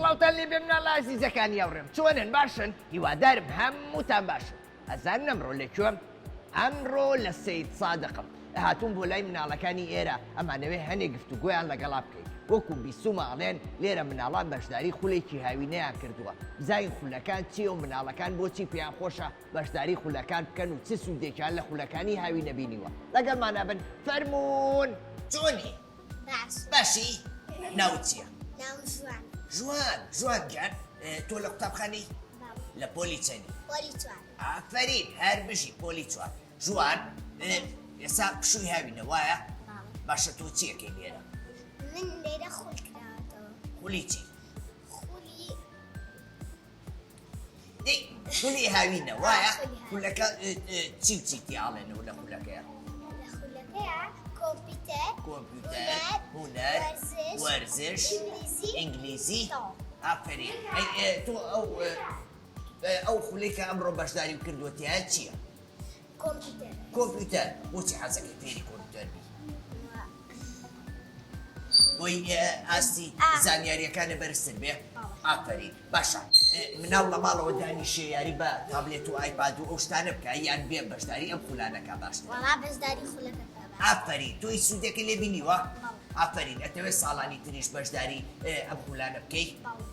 سڵاوتان لێ بێ مناڵە ئازیزەکانی هاوڕێم چۆنن باشن هیوادارم هەمووتان باشن ئەزانن ئەمڕۆ لە کوێم ئەمڕۆ لە سەید سادقم هاتووم بۆ لای مناڵەکانی ئێرە ئەمانەوێ هەنێ گفتوگۆیان لەگەڵا بکەین وەکو بیسومە ئەڵێن لێرە مناڵان بەشداری خولێکی هاوینەیان کردووە بزانین خولەکان چییە و مناڵەکان بۆچی پێیان خۆشە بەشداری خولەکان بکەن و چ سوودێکیان لە خولەکانی هاوینە بینیوە لەگەڵمانا بن فەرموون. چۆنی؟ باش. باشی؟ ناوت چییە؟ ناوم ژوان. ژوان، ژوان گیان تۆ لە قوتابخانەی؟ بەڵێ. لە پۆلی چەنی؟ پۆلی چوار. ئافەرین هەر بژی پۆلی چوار. ژوان ئێستا پشووی هاوینە وایە؟ بەڵێ. باشە تۆ چی ئەکەی لێرە؟ من لێرە خول کراوەتەوە. خولی چی؟ خولی دەی خولی هاوینە وایە؟ خولەکە چی و چی تیاڵێنەوە لە خولەکەیە؟ لە خولەکەیە کۆمپیوتەر، کۆمپیوتەر، هونەر، وەرزش، ئینگلیزی. ئافەرین. ئەی تۆ ئەو ئەو خولەی کە ئەمڕۆ بەشداری کردووە تیایە چییە؟ کۆمپیوتەر. کۆمپیوتەر. بۆچی حەزەکەی فێری کۆمپیوتەر بی؟ بۆی ئاستی زانیاریەکانە بەرزتر بێ؟ ئافەرین. باشە مناڵ لە ماڵەوە دانیشێ یاری بە تابلێت و ئایپاد و ئەو شتانە بکا یان بێ بەشداری ئەم خولانە کا باشترە؟ وەڵا بەشداری خولەکە کا باشترە. ئافەرین تۆ هیچ سوودێکت لێ بینیوە؟ ئافەرین ئەتەوێ ساڵانی تریش بەشداری ئەم خولانە بکەی؟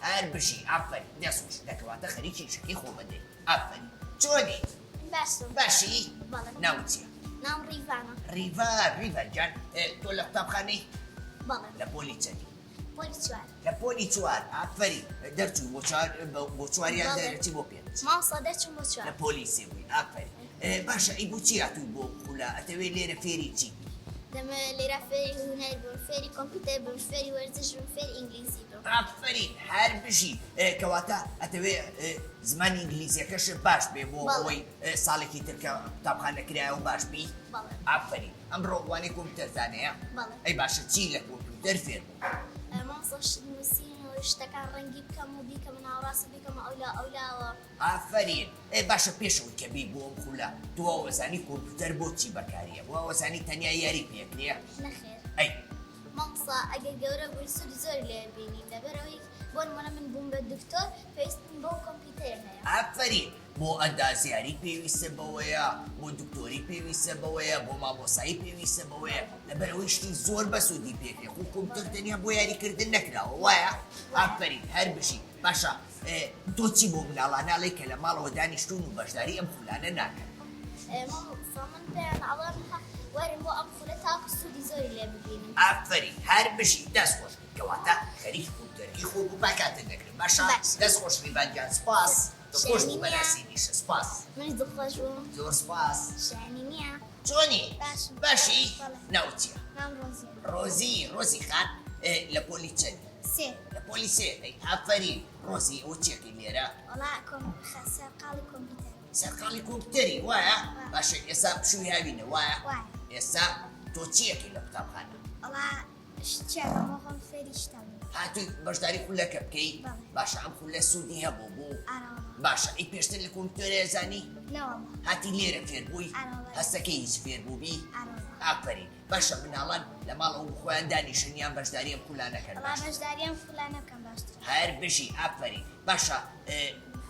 هەر بژی ئافەرین دەست خۆش دەکەواتە خەریکی ئیشەکەی خۆ بەدەی ئافەرین چۆنیت؟ باشم. باشی؟ بەڵێ. ناوت چییە؟ ناوم ڕیڤانە. ڕیڤان ڕیڤان گیان تۆ لە قوتابخانەی؟ بەڵێ. لە پۆلی چەندی؟ پۆلی چوار. لە پۆلی چوار ئافەرین دەرچووی بۆ چوار بۆ چوار یان دەرچی بۆ پێنج؟ مامۆستا دەرچووم بۆ چوار. لە پۆلی سێ بووی ئافەرین باشە ئەی بۆچی هاتووی بۆ خولە ئەتەوێ لێرە فێری چی بی؟ دەمەوێت لێرە فێری هونەر بم فێری کۆمپیوتەر بم فێری وەرزش بم فێری ئینگلیزی بم. ئافەرین هەر بژی کەواتە ئەتەوێ زمانی ئینگلیزیەکەشت باش بێ بۆ ئەوەی ساڵێکی تر کە قوتابخانە کرایەوە باش بی؟ بەڵێ. ئافەرین ئەمڕۆ وانەی کۆمپیوتەرتان هەیە؟ بەڵێ. ئەی باشە چی لە کۆمپیوتەر فێر بووی؟ مامۆستا شت نووسین و شتەکان ڕەنگی بکەم و بیکەمە ناوەڕاست و بیکەمە ئەولا ئەولاوە. ئافەرین ئێ باشە پێش ئەوەی کە بێی بۆ ئەم خولە تۆ ئەوەزانی کۆمپیوتەر بۆ چی بەکاریە بۆ ئەوەزانی تەنیا یاری پێ ئەکرێ؟ نەخێر. ئەی. مامۆستا ئەگەر گەورە بووین سوودی زۆری لێ ئەبینین لەبەرئەوەی بۆ نموونە من بووم بە دکتۆر پێویستم بەو کۆمپیوتەرە هەیە. ئافەرین بۆ ئەندازیاری پێویستە بەوەیە، بۆ دکتۆری پێویستە بەوەیە، بۆ مامۆستایی پێویستە بەوەیە، لەبەرئەوەی شتی زۆر بەسوودی پێکرێ، خۆ کۆمپیوتەر تەنیا بۆ یاریکردن نەکراوە وایە؟ ئافەرین هەر بژی. باشە تۆ چی بۆ مناڵانە ئەڵێی کە لە ماڵەوە دانیشتوون و بەشداری ئەم خولانە ناکەن؟ مامۆستا من پێیان ئەڵێم وەرن بۆ ئەم خولە تاکو سوودی زۆری لێ ببینن. ئافەرین هەر بژی دەست خۆش. کەواتە خەریکی کۆمپیوتەرەکەی خۆ بوو با کاتت نەگرم باشە دەست خۆش ڕیڤان گیان سپاس دڵخۆش بووم بە ناسینیشت سپاس. منیش دڵخۆش بووم. زۆر سپاس. شایەنی نییە. چۆنی؟ باشم. باشی؟ بەڵێ. ناوت چییە؟ ناوم ڕۆزییە. ڕۆزی ڕۆزی خان لە پۆلی چەندی؟ سێ. لە پۆلی سێ ئەی ئافەرین ڕۆزی ئەوە چیەکەی لێرە؟ وەڵا کۆم سەرقاڵی کۆمپیوتەر. سەرقاڵی کۆمپیوتەری وایە؟ باشە ئێستا پشووی هاوینە وایە؟ وایە. ئێستا تۆ چیەکەی لە قوتابخانە؟ وەڵا شتێکم بۆ خۆم فێری شتە بووم. هاتووی بەشداری خولەکە بکەی؟ بەڵێ. باشە ئەم خولە سوودی هەبوو بوو؟ ئارە وەڵا. باشە ئەی پێشتر لە کۆمپیوتەرێ زانی؟ نەوەڵا. هاتی لێرە فێر بووی؟ ئارە وەڵا. هەستەکەی هیچ فێر بووبی؟ ئارە وەڵا. ئافەرین. باشە مناڵان لە ماڵەوە بۆ خۆیان دانیشن یان بەشداری ئەم خولانە کەن وەڵا باشترە؟ بەشداری ئەم خولانە بکەن باشترە. هەر بژی ئافەرین. باشە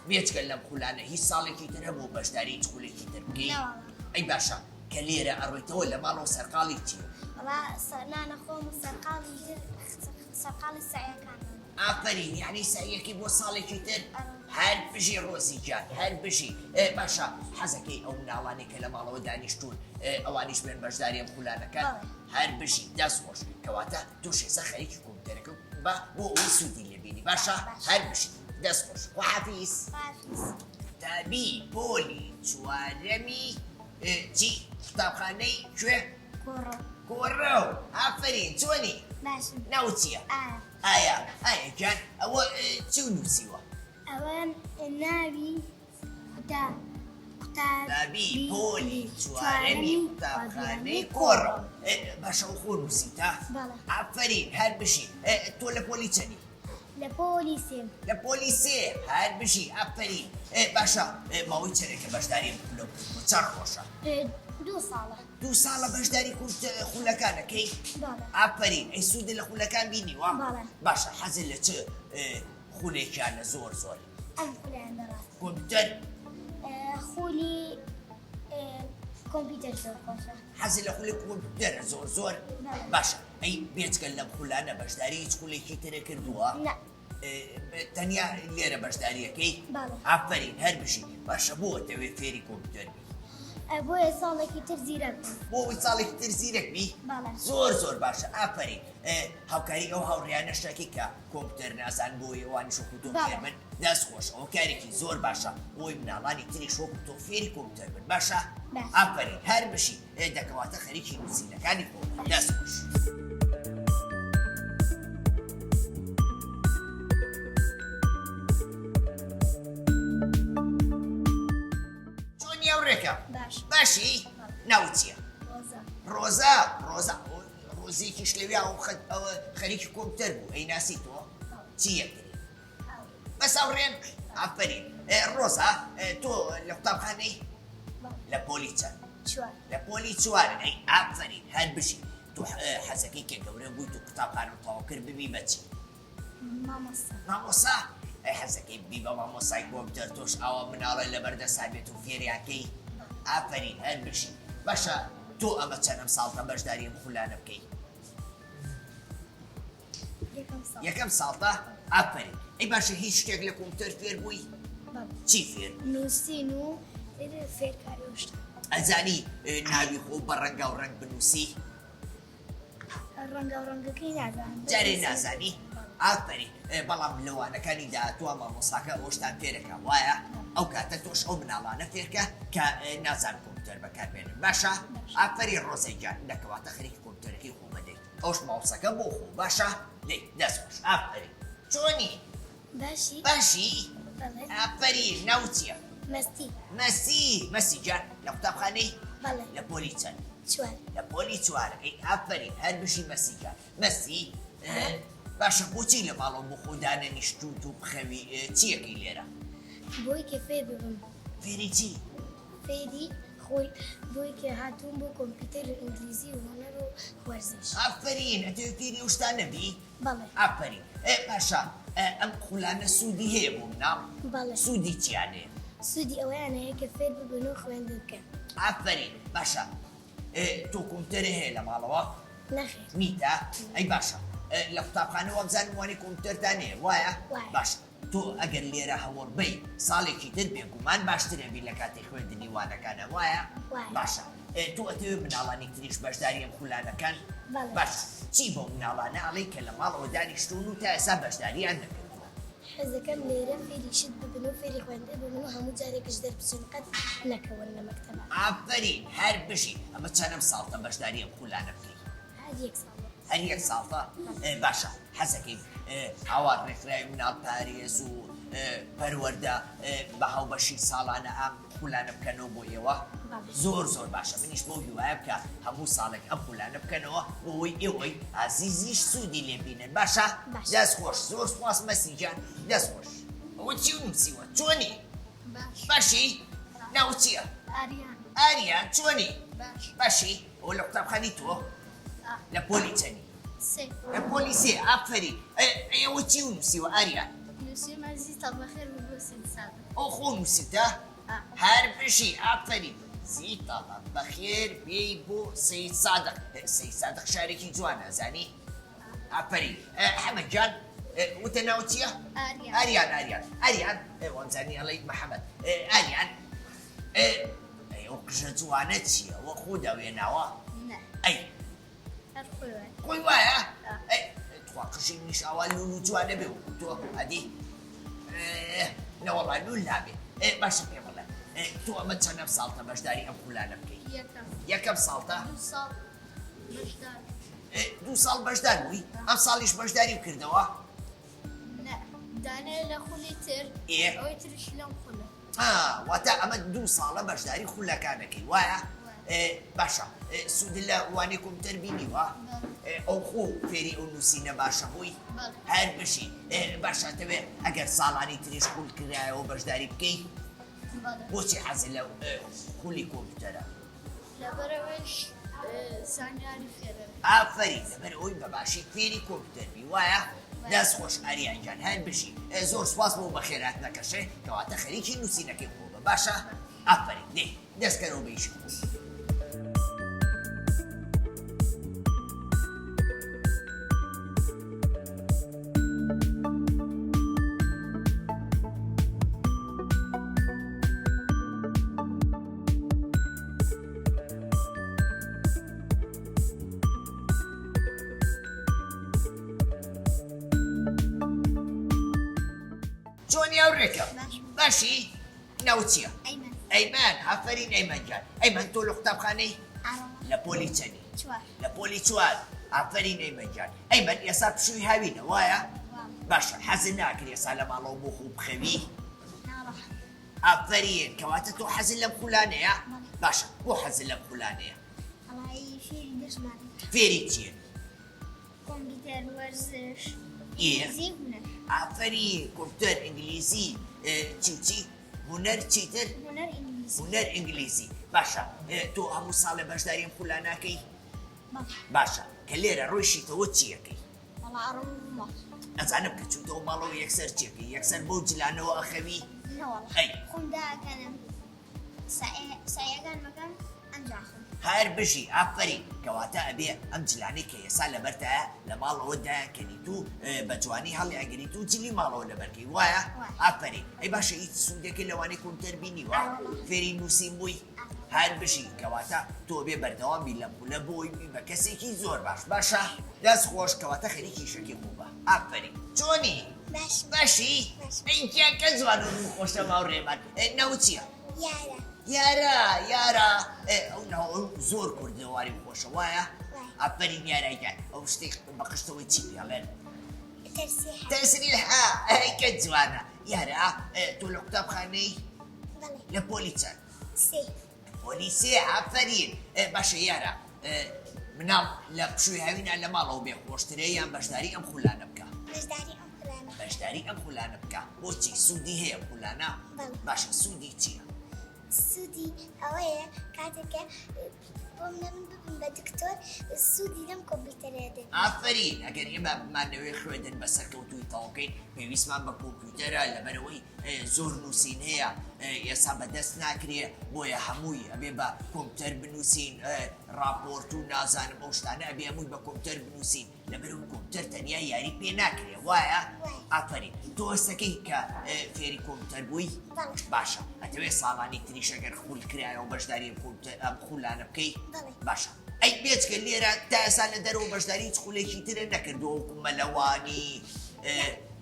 بێجگە لەم خولانە هیچ ساڵێکی تر هەبوو بەشداری هیچ خولێکی تر بکەی؟ نەوەڵا. ئەی باشە کە لێرە ئەڕۆیتەوە لە ماڵەوە سەرقاڵی چی؟ وەڵا نان ئەخۆم و سەرقاڵی سەرقاڵی سەعیەکانم. ئافەرین یەعنی سەعیەکەی بۆ ساڵێکی تر؟ ئەرێ. هەر بژی ڕۆزی گیان هەر بژی. ئێ باشە حەزەکەی ئەو مناڵانەی کە لە ماڵەوە دانیشتوون ئێ ئەوانیش بێن بەشداری ئەم خولانەکەن؟ بەڵێ. هەر بژی دەست خۆش. کەواتە تۆش ئێستا خەریکی کۆمپیوتەرەکە بە بۆ ئەوەی سوودی لێ بینی باشە؟ باشە. هەر بژی دەست خۆش. خواحافیز. خواحافیز. قوتابی پۆلی چوارەمی ئێ چی؟ قوتابخانەی کوێ؟ کۆڕەو. کۆڕەو. ئافەرین چۆنی؟ باشم. ناوت چییە؟ ئایا. ئایا ئایا گیان ئەوە چیو نووسیوە؟ ئەوە ناوی قوتا قوتابی پۆلی چوارەمی قوتابخانەی کۆڕەو. باشە ئەو خۆ نووسیتە؟ بەڵێ. ئافەرین هەر بژی. تۆ لە پۆلی چەنی؟ لە پۆلی سێم. لە پۆلی سێ هەر بژی ئافەرین. باشە ماوەی چەندێکە بەشداری ئەم خولە کردووە؟ چەند ڕۆژە؟ دوو ساڵە. دوو ساڵە بەشداری خولەکان ئەکەی؟ بەڵێ. ئافەرین ئەی سوودت لە خولەکان بینیوە؟ بەڵێ. باشە حەزت لە چ خولێکیانە زۆر زۆر؟ ئەم خولەیان بەڕاستی. کۆمپیوتەر؟ خولی کۆمپیوتەر زۆر خۆشە. حەزت لە خولی کۆمپیوتەرە زۆر زۆر؟ بەڵێ. باشە ئەی بێجگە لەم خولانە بەشداری هیچ خولێکی ترت کردووە؟ نا. تەنیا لێرە بەشداریەکەی؟ بەڵێ. ئافەرین هەر بژی. باشە بۆ ئەتەوێ فێری کۆمپیوتەر بی؟ بۆیە ساڵێکی تر زیرەک بم. بۆ ئەوەی ساڵێکی تر زیرەک بی؟ بەڵێ. زۆر زۆر باشە ئافەرین. هاوکاری ئەو هاوڕێیانەش ئەکەی کە کۆمپیوتەر نازان بۆی ئەوانیش وەکو تۆ فێر بن؟ دەست خۆش ئەوە کارێکی زۆر باشە بۆی مناڵانی تریش وەکو تۆ فێری کۆمپیوتەر بن باشە؟ باشە. ئافەرین هەر بژی. دەکەواتە خەریکی نووسینەکانی خۆ دەست خۆش. چۆنی هاوڕێکەم؟ باش. باشی؟ ناوت چییە؟ ڕۆزا. ڕۆزا ڕۆزا ڕۆزێکیش لەویا ئەوە خەریکی کۆمپیوتەر بوو ئەی ناسی تۆ؟ چی یەکتری؟ بەس هاوڕێن؟ ئافەرین. ڕۆزا تۆ لە قوتابخانەی؟ لە پۆلی چەند؟ چوار. لە پۆلی چوار. ئەی ئافەرین هەر بژی. تۆ حەزەکەی کە گەورە بوویت و قوتابخانە تەواو کرد ببی بە چی؟ مامۆستا. مامۆستا؟ ئەی حەزەکەی ببی بە مامۆستای کۆمپیوتەر تۆش ئاوا مناڵە لەبەر دەستا بێت و فێریان کەی؟ ئافەرین هەر بژی. باشە تۆ ئەمە چەنەم ساڵتە بەشداری ئەم خولانە بکەی؟ یەکەم ساڵ. یەکەم ساڵتە؟ ئافەرین. ئەی باشە هیچ شتێک لە کۆمپیوتەر فێر بووی؟ بەڵێ. چی فێر بووی؟ نووسین و فێرکاری و شتان. ئەزانی ناوی خۆ بە ڕەنگاو ڕەنگ بنووسی؟ ڕەنگاو ڕەنگەکەی نازانم. جارێ نازانی؟ ئافەرین. بەڵام لە وانەکانی داهاتووە مامۆستاکە ئەوەشتان فێرەکا وایە؟ ئەو کاتە تۆش ئەو مناڵانە فێرکە کە نازان کۆمپیوتەر بەکاربێنن باشە؟ ئافەرین ڕۆزەی گیان. دەکەواتە خەریکی کۆمپیوتەرەکەی خۆ بەدەی. ئەوش ماوسەکە بۆ خۆ باشە دەی دەست خۆش ئافەرین چۆنی باشی باشی بەڵێ ئافەرین ناوت چییە مەستی مەسی مەسی گیان لە قوتابخانەی بەڵێ لە پۆلی چەند چوار لە پۆلی چوار ئەی ئافەرین هەر بژی مەسی گیان مەسی باشە بۆچی لە ماڵەوە بۆ خۆ دانەنیشتووت و بخەوی چییەکەی لێرە بۆی کە فێر ببم فێری چی فێری خۆی بۆی کە هاتووم بۆ کۆمپیوتەر و ئینگلیزی و هونەر و وەرزش. ئافەرین ئەتەوێ فێری ئەو شتانە بی؟ بەڵێ. ئافەرین ئێ باشە ئەم خولانە سوودی هەیە بۆ مناڵ؟ بەڵێ. سوودی چیان هەیە؟ سوودی ئەوەیان هەیە کە فێر ببن و خوێندن بکەن. ئافەرین باشە ئێ تۆ کۆمپیوتەرت هەیە لە ماڵەوە؟ نەخێر. نیتە؟ ئەی باشە لە قوتابخانە وابزانم وانەی کۆمپیوتەرتان هەیە وایە؟ وایە. باشە تۆ ئەگەر لێرە هەوڵبەی ساڵێکی تر بێگومان باشتر ئەبی لە کاتی خوێندنی وانەکانا وایە؟ وایە. باشە تۆ ئەتەوێ مناڵانی تریش بەشداری ئەم خولانە کەن؟ بەڵێ. باشە چی بەو مناڵانە ئەڵێی کە لە ماڵەوە دانیشتوون و تا ئێستا بەشداریان نەکردووە؟ حەزەکەم لێرە فێری شت ببن و فێری خوێندن ببن و هەموو جارێکیش دەربچن قەت نەکەون لە مەکتەبا. ئافەرین هەر بژی. ئەمە چەنەم ساڵتە بەشداری ئەم خولانە بکەی؟ هەر یەک ساڵە. هەر یەک ساڵتە؟ باشە حەزەکەی ئاوا ڕێکخراوی مناڵ پارێز و پەروەردە بە هاوبەشی ساڵانە ئەم خولانە بکەنەوە بۆ ئێوە؟ زۆر زۆر باشە منیش بەو هیوایە بکە هەموو ساڵێک ئەم خولانە بکەنەوە بۆ ئەوەی ئێوەی ئازیزیش سوودی لێ بینن باشە؟ دەست خۆش زۆر سوپاس مەسی گیان دەست خۆش. ئەوە چی نووسیوە چۆنی؟ باشی؟ ناوت چییە؟ ئاریان. ئاریان چۆنی؟ باش. باشی؟ ئەوە لە قوتابخانەی تۆ؟ لە پۆلی چەنی؟ سێ. لە پۆلی سێ ئافەرین. ئەی ئەوە چی نووسیوە ئاریان؟ نووسیومە زیتە بەخێر بێی بۆ سەیدسادق. ئەو خۆ نووسیتە؟ هەر بژی ئافەرین. زیتەڵە بەخێر بێی بۆ سەیدسادق. سەیدسادق شارێکی جوانە ئەزانی؟ ئافەرین. حەمە گیان. وتە ناوت چییە؟ ئاریان. ئاریان ئاریان ئاریان وامزانی ئەڵێیت محەمەد ئاریان ئەی ئەو قژە جوانە چییە وە خۆ داوێناوە؟ نا. ئەی هەر خۆی وایە. خۆی وایە؟ ئەی تخوا قژی منیش ئاوا لوول و جوان نەبێ وەکو تۆ ئەدی نەوەڵا لوول نابێ باشە پێ بڵێ تۆ ئەمە چەندەم ساڵتە بەشداری ئەم خولانە بکەی؟ یەکەم. یەکەم ساڵتە؟ دوو ساڵ بەشدار. دوو ساڵ بەشدار بووی؟ ئەم ساڵیش بەشداری کردەوە؟ نا دانەیە لە خولی تر ئەوەی ترش لەم خولە. واتە ئەمە دوو ساڵە بەشداری خولەکانەکەی وایە؟ باشە سوود لە وانەی کۆمپیوتەر بینیوە؟ ئەو خۆ فێری ئەو نووسینە باشە بووی؟ هەر بژی. باشە تەوێ ئەگەر ساڵانی تریش خول کرایەوە بەشداری بکەی؟ بۆچی حەزت لە خولی کۆمپیوتەرە؟ لەبەرئەوەی زانیاری فێرەبی. ئافەرین لەبەر ئەوەی بە باشی فێری کۆمپیوتەر بی وایە؟ دەست خۆش ئاریان گیان هەر بژی زۆر سوپاس بۆ بەخێرهاتنەکەشێ کەواتە خەریکی نووسینەکەی خۆ بە باشە ئافەرین دەی دەست کەرەوە بە ئیشی خۆت. چۆنی هاوڕێکەم باشی ناوت چییە؟ ئەیمەن ئافەرین ئەیمەن گیان ئەیمەن تۆ لە قوتابخانەی لە پۆلی چەنی لە پۆلی چوار ئافەرین ئەیمەن گیان ئەیمەن ئێستا پشووی هاوینە وایە باشە حەزت ناکرد ئێستا لە ماڵەوە بۆ خۆ بخەوی ئافەرین کەواتە تۆ حەزت لەم خولانەیە؟ باشە بۆ حەزت لەم خولانەیە؟ وەڵایی فێری دەرسمان دەکەن. فێری چییە؟ کۆمپیوتەر، وەرزش، ئێ ئینگلیزی، هونەر. ئافەرین کۆمپیوتەر، ئینگلیزی، چی و چی؟ هونەر چیتر؟ هونەر ئینگلیزی. هونەر ئینگلیزی. باشە تۆ هەموو ساڵێ بەشداری ئەم خولانە ئەکەی؟ بەڵێ. باشە کە لێرە ڕۆیشیتەوە چی ئەکەی؟ وەڵا ئەڕۆم بۆ ماڵ. ئەزانم کە چوویتەوە ماڵەوە یەکسەر چێکەی یەکسەر بەو جلانەوە ئەخەوی؟ نەوەڵا ئەی. خۆم داکەنم سایەکانم ئەکەم ئەمجا ئەخەوم. هەر بژی ئافەرین کەواتە ئەبێ ئەم جلانەی کە ئێسا لەبەرتایە لە ماڵەوە دایانکەنیت و بە جوانی هەڵیانگریت و جلی ماڵەوە لەبەرکەی وایە؟ ئافەرین ئەی باشە هیچ سوودێکت لەوانەی کۆمپیوتەر بینیوە؟ فێری نووسین بووی؟ هەر بژی کەواتە تۆ بێ بەردەوام بی لەم خولە بۆی بی بە کەسێکی زۆر باش باشە دەست خۆش کەواتە خەریکی ئیشەکەی خۆ بە ئافەرین چۆنی باشم باشی باشم. ئەی گیان کە جوان و ڕوو خۆشە هاوڕێمان ناوت چییە؟ یارا یارا یارا ئەو ناو ئەو زۆر کوردەواری خۆشە وایە؟ وایە. ئافەرین یارا گیان ئەو شتێک بە قشتەوەی چی پێڵێن؟ تەرسیحە تەسریحە ئەی کە جوانە یارا تۆ لە قوتابخانەی بەڵێ لە پۆلی چەند؟ سێ. پۆلی سێ ئافەرین باشە یارە مناڵ لە پشووی هاوینە لە ماڵەوە بێ خۆشترە یان بەشداری ئەم خولانە بکە؟ بەشداری ئەم خولانە. بەشداری ئەم خولانە بکە بۆچی سوودی هەیە ئەم خولانە؟ بەڵێ. باشە سوودی چییە؟ سوودی ئەوەیە کاتێک کە بۆ منە من ببم بە دکتۆر سوودی لەم کۆمپیوتەرەیە دەبینم. ئافەرین ئەگەر ئێمە بمانەوێ خوێندن بە سەرکەوتوویی تەواو بکەین پێویستمان بە کۆمپیوتەرە لەبەرئەوەی زۆر نووسین هەیە ئێستا بەدەست ناکرێ بۆیە هەمووی ئەبێ بە کۆمپیوتەر بنووسین ڕاپۆرت و نازانم ئەو شتانە ئەبێ هەمووی بە کۆمپیوتەر بنووسین لەبەرئەوەی کۆمپیوتەر تەنیا یاری پێ ناکرێ وایە؟ ئافەرین تۆ هەستەکەی کە فێری کۆمپیوتەر بووی؟ باشە ئەتەوێ ساڵانی تریش ئەگەر خول کرایەوە بەشداری ئەم خولانە بکەی؟ باشە ئەی بێجگە لێرە تا ئێستا لە دەرەوە بەشداری هیچ خولێکی ترە نەکردووە وەکو مەلەوانی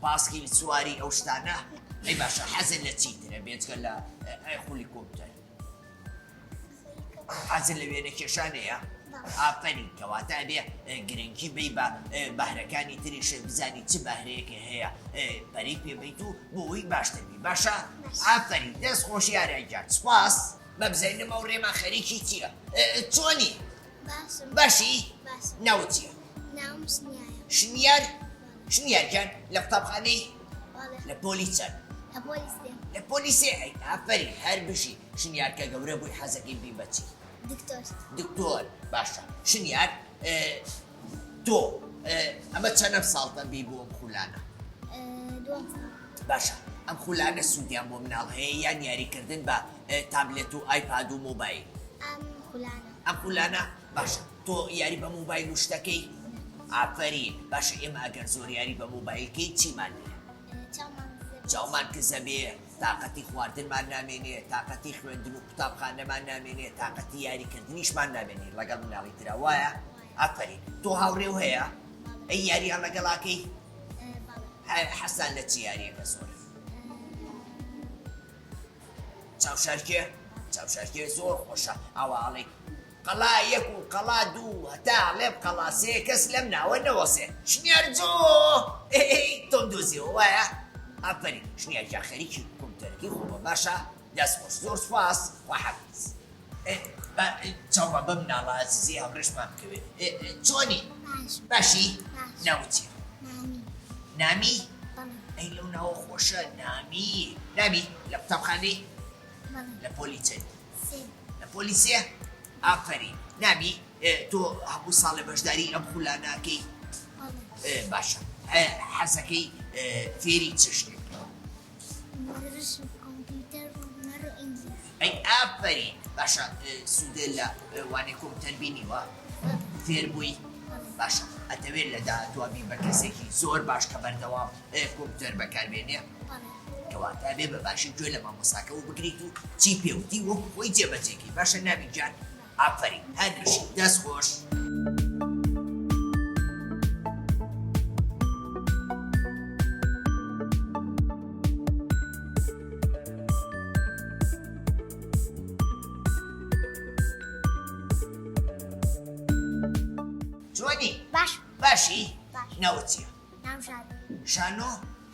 پاسکیل سواری ئەو شتانە؟ ئەی باشە حەزت لە چی ترە بێجگە لە خولی کۆمپیوتەر؟ حەزت لە وێنەکێشانەیە؟ ئافەرین کەواتە ئەبێ گرنگی بەی بە بەهرەکانی تریش بزانی چ بەهرەیەکە هەیە پەرەی پێ بەیت و بۆ ئەوەی باشتر بی باشە؟ ئافەرین دەست خۆش یارای گیان سوپاس. بەبزانم ئەو ڕێما خەریکی چییە چۆنی؟ باشم. باشی؟ باشم. ناوت چییە؟ ناوم شنیارە. شنیار؟ شنیار گیان لە قوتابخانەی؟ بەڵێ. لە پۆلی چەند؟ لە پۆلی سێ. لە پۆلی سێ ئەی ئافەرین هەر بژی. شنیار کە گەورە بووی حەزەکەی بی بە چی؟ دکتۆر. دکتۆر باشە شنیار تۆ ئەمە چەنەم ساڵتە بی بۆ ئەم خولانە؟ دووەم ساڵ. باشە ئەم خولانە سوودیان بۆ مناڵ هەیە یان یاریکردن بە تابلێت و ئایپاد و مۆبایل؟ ئەم خولانە. ئەم خولانە باشە تۆ یاری بە مۆبایل و شتەکەی؟ ئافەرین باشە ئێمە ئەگەر زۆر یاری بە مۆبایل کەین چیمان لێیە؟ چاومان کزە بێ تاقەتی خواردنمان نامێنێ تاقەتی خوێندن و قوتابخانەمان نامێنێ تاقەتی یاریکردنیشمان نامێنێ لەگەڵ مناڵی ترا وایە؟ ئافەرین تۆ هاوڕێو هەیە؟ ئەی یاریان لەگەڵاکەی؟ حەسان لە چ یاریەکە زۆر؟ چاوشارکێ؟ چاوشارکێ زۆر خۆشە ئاوا ئەڵێی قەڵا یەک و قەڵا دوو هەتا ئەڵێم قەڵا سێ کەس لەم ناوە نەوەسێ شنیار جۆ ئێی تۆم دۆزیەوە وایە ئافەرین شنیار گیان خەریکی کۆمپیوتەرەکەی خۆمە باشە دەست خۆش زۆر سوپاس خواحافیز با چاومان بەم مناڵە ئازیزەی هاوڕێشمان بکەوێ چۆنی باشی ناوت چییە نامی ئەی لەو ناوە خۆشە نامی نامی لە قوتابخانەی لە پۆلی چەند لە پۆلی سێ ئافەرین نامی تۆ هەموو ساڵێ بەشداری ئەم خولانەکەی باشە حەزەکەی فێری چ شتێک ئەی ئافەرین باشە سوودێ لە وانەی کۆمپیوتەر بینیوە فێر بووی باشە ئەتەوێت لە داهاتووە بی بە کەسێکی زۆر باش کە بەردەوام کۆمپیوتەر بەکاربێنێ کەواتە بێ بە باشی گوێ لە مامۆستاکەوە بگریت و چی پێوتی وەکو خۆی جێبەجێکەی باشە نامی گیان ئافەرین هەر بژی دەست خۆش. چۆنی؟ باش. باشی؟ باش. ناوت چییە؟ ناوم ژارۆ. شانۆ؟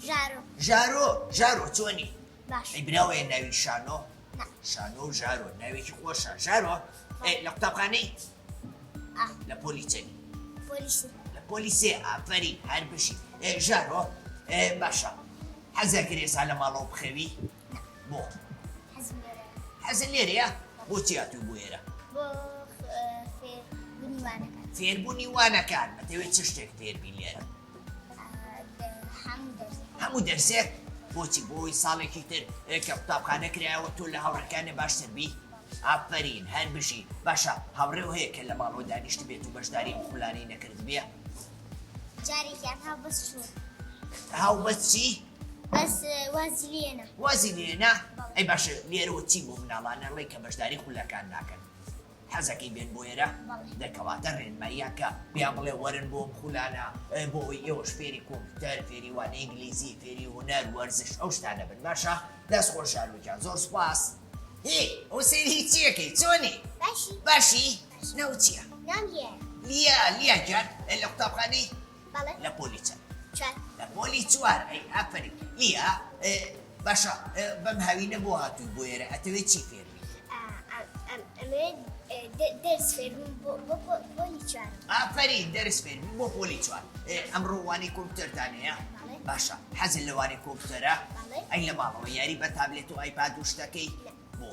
ژارۆ. ژارۆ ژارۆ چۆنی؟ باش. ئەی براوەیە ناوی شانۆ؟ نا. شانۆ و ژارۆ ناوێکی خۆشە ژارۆ ئێ لە قوتابخانەی؟ ئا. لە پۆلی چەنی؟ پۆلی سێ. لە پۆلی سێ ئافەرین هەر بژی ئێ ژارۆ ئێ باشە حەزەکرد ئێستا لە ماڵەوە بخەوی؟ نا. بۆ؟ حەزم لێرەیە. حەزت لێرەیە؟ بۆچی هاتووی بۆ ئێرە؟ بۆ فێربوونی وانەکان. فێربوونی وانەکان ئەتەوێت چ شتێک فێربی لێرە؟ هەموو دەرسێک. هەموو دەرسێک؟ بۆچی؟ بۆ ئەوەی ساڵێکی تر کە قوتابخانە کرایەوە تۆ لە هاوڕێکانت باشتر بی؟ ئافەرین هەر بژی. باشە هاوڕێو هەیە کە لە ماڵەوە دانیشتبێت و بەشداری ئەم خولانەی نەکردبێ؟ جارێکیان هاو بەس چوون. هاو بەس چی؟ بەس وازی لێنا. وازی لێنا؟ ئەی باشە لێرەوە چی بۆ مناڵان ئەڵێی کە بەشداری خولەکان ناکەن؟ حەزەکەی بێن بۆ ئێرە؟ دە کەواتە ڕێنماییان کە پێیان بڵێ وەرن بۆ ئەم خولانە بۆ ئەوەی ئێوەش فێری کۆمپیوتەر، فێری وانەی ئینگلیزی، فێری هونەر، وەرزش ئەو شتانە بن باشە؟ دەست خۆش ژارۆ گیان زۆر سوپاس. هی ئەوە سەیری چی ئەکەی چۆنی؟ باشی. باشی؟ ناوت چییە؟ ناوم لیایە. لیا لیا گیان لە قوتابخانەی؟ بەڵێ. لە پۆلی چەند؟ چوار. لە پۆلی چوار ئەی ئافەرین لیا باشە بەم هاوینە بۆ هاتووی بۆ ئێرە ئەتەوێت چی فێر بی؟ ئەمەوێت دەرس فێر بم بۆ پۆلی چوار. ئافەرین دەرس فێر بی بۆ پۆلی چوار. ئەمڕۆ وانەی کۆمپیوتەرتان هەیە؟ بەڵێ. باشە حەزت لە وانەی کۆمپیوتەرە؟ بەڵێ. ئەی لە ماڵەوە یاری بە تابلێت و ئایپاد و شتەکەی؟ نا. بۆ؟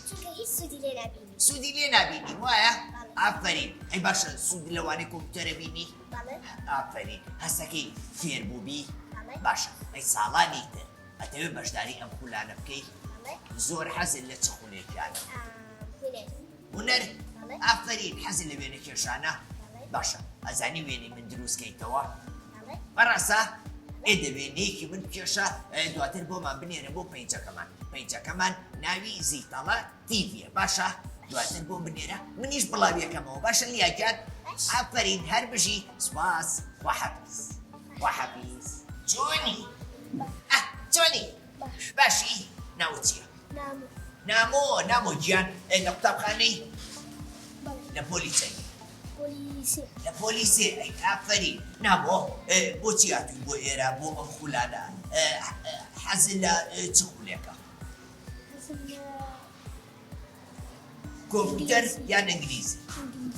چونکە هیچ سوودی لێ نابینی. سوودی لێ نابینی وایە؟ بەڵێ. ئافەرین. ئەی باشە سوود لە وانەی کۆمپیوتەرە بینی؟ بەڵێ. ئافەرین. هەستەکەی فێر بووبی؟ بەڵێ. باشە ئەی ساڵانی تر ئەتەوێ بەشداری ئەم خولانە بکەی؟ بەڵێ. زۆر حەزت لە چ خولێکیانە؟ هونەر. هونەر؟ بەڵێ. ئافەرین. حەزت لە وێنەکێشانە؟ بەڵێ. باشە ئەزانی وێنەی من دروست کەیتەوە؟ بەڵێ. بەڕاستە؟ ئێ دە وێنەیەکی من بکێشە دواتر بۆمان بنێرە بۆ پەیجەکەمان پەیجەکەمان ناوی زیتەڵە تیڤیە باشە دواتر بۆم بنێرە منیش بڵاویەکەمەوە باشە لیا گیان ئافەرین هەر بژی سوپاس خواحافیز خواحافیز چۆنی ئە چۆنی باشی ناوت چییە نامۆ نامۆ نامۆ گیان لە قوتابخانەی لە پۆلی چەند پۆلی سێ. لە پۆلی سێ ئەی ئافەرین نامۆ بۆچی هاتووی بۆ ئێرە بۆ ئەم خولانە حەزت لە چ خولێکە؟ حەزم لە کۆمپیوتەر یان ئینگلیزی؟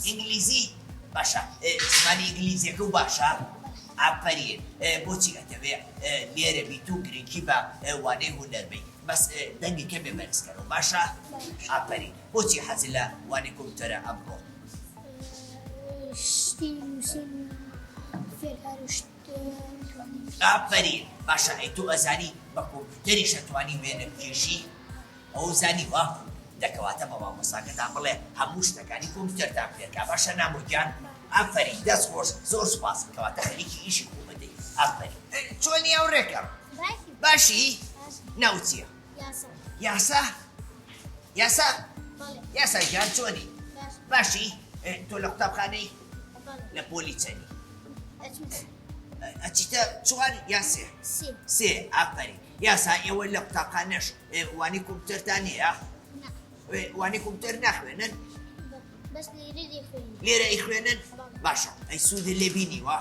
ئینگلیزی باشە زمانی ئینگلیزیەکە و باشە ئافەرین بۆچی ئەتەوێ لێرە بیت و گرنگی بە وانەی هونەر بەی بەس دەنگی کەمێ بەرزکەرەوە باشە ئافەرین بۆچی حەزت لە وانەی کۆمپیوتەرە ئەمڕۆ؟ شتی نووسین و فێرکاری و شت توانی. ئافەرین باشە ئەی تۆ ئەزانی بە کۆمپیوتەریش ئەتوانی وێنە بکێشی؟ ئەوەو زانیوە؟ دە کەواتە بە مامۆستاکەتان بڵێ هەموو شتەکانی کۆمپیوتەرتان فێرکا باشە نامۆ گیان؟ ئافەرین دەست خۆش زۆر سوپاس کەواتە خەریکی ئیشی خۆ بەدەی ئافەرین چۆنی هاوڕێکەم؟ باشی؟ ناوت چییە؟ یاسا یاسا یاسا گیان چۆنی؟ باشی؟ تۆ لە قوتابخانەی؟ لە پۆلی چەنی؟ ئەچیتە چوار یا سێ؟ سێ ئافەرین یاسا ئێوە لە قوتابخانەش وانەی کۆمپیوتەرتان هەیە؟ وانەی کۆمپیوتەر ناخوێنن؟ بەس لێرە دەیخوێنن. لێرە ئەیخوێنن؟ باشە ئەی سوودت لێ بینیوە؟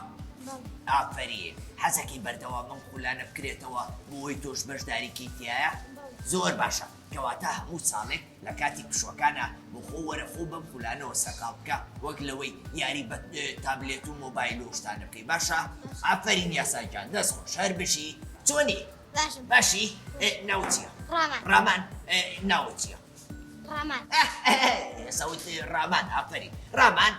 ئافەرین حەزەکەی بەردەوام ئەم خولانە بکرێتەوە بۆ ئەوەی تۆش بەشداری کەی تیایا؟ زۆر باشە کەواتە هەموو ساڵێک لە کاتی پشووەکانا بۆ خۆ وەرە خۆ بەم خولانەوە سەرقاڵ بکە وەک لەوەی یاری بە تابلێت و مۆبایل و ئەو شتانە بکەی باشە؟ ئافەرین یاسا گیان دەست خۆش هەر بژی چۆنی؟ باشم. باشی؟ ناوت چییە؟ ڕامان. ڕامان ناوت چییە؟ ڕامان. ئێستا وت ڕامان ئافەرین ڕامان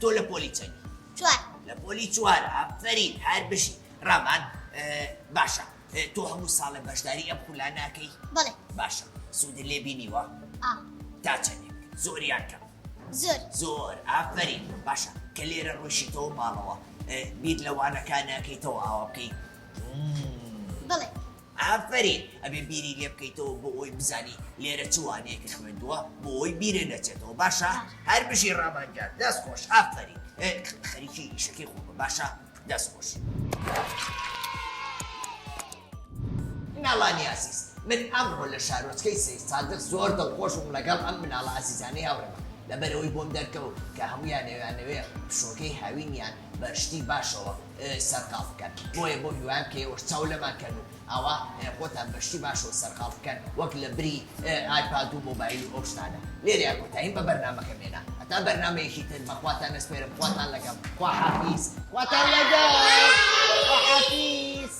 تۆ لە پۆلی چەنی؟ چوار. لە پۆلی چوار ئافەرین هەر بژی ڕامان باشە تۆ هەموو ساڵێ بەشداری ئەم خولە ناکەی؟ بەڵێ. باشە سوودت لێ بینیوە؟ ئا. تا چەندێک؟ زۆر یان کەم؟ زۆر. زۆر ئافەرین باشە کە لێرە ڕۆیشتیتەوە ماڵەوە بیر لە وانەکان ناکەیتەوە ئاوا بکەی؟ بەڵێ. ئافەرین ئەبێ بیری لێ بکەیتەوە بۆ ئەوەی بزانی لێرە چ وانەیەکت خوێندووە بۆ ئەوەی بیرێ نەچێتەوە باشە هەر بژی ڕامان گیان دەست خۆش ئافەرین خەریکی ئیشەکەی خۆ بە باشە دەست خۆش. مناڵانی ئازیز من ئەمڕۆ لە شارۆچکەی سەید سادق زۆر دڵخۆش بووم لەگەڵ ئەم مناڵە ئازیزانەی هاوڕێمان لەبەرئەوەی بۆم دەرکەوت کە هەموویان ئەیانەوێ پشووەکەی هاوینیان بە شتی باشەوە سەرقاڵ بکەن بۆیە بەو هیوایەم کە ئێوەش چاو لەمان کەن و ئاوا خۆتان بە شتی باشەوە سەرقاڵ بکەن وەک لە بری ئایپاد و مۆبایل و ئەو شتانە لێرەیا کۆتاییم بە بەرنامەکەم هێنا هەتا بەرنامەیەکی تر بە خواتان ئەسپێرم خواتان لەگەڵ خواحافیز خواتان لەگەڵ خواحافیز.